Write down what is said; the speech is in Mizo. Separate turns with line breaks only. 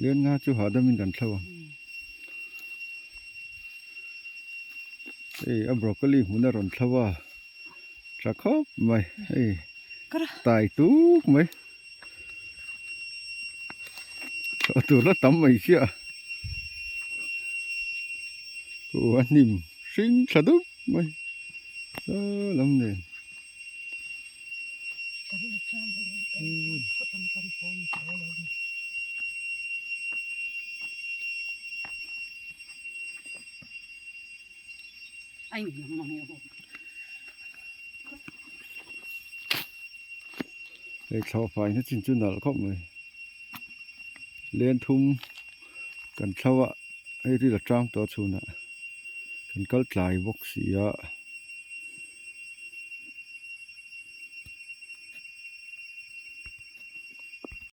Len nga chu hahdamin kan thlo ang. Hei a broccoli hmun a rawn thlo a tha khawp mai hei tai tuk mai thlawh tur la tam mai chiah aw a hnim hring tha dup mai saw lam nen. Hei thlawh fai na chin chu nalh khawp mai len thum kan thlo a hei ril a tang tawh a chhunah kan kal tlai bawk si a.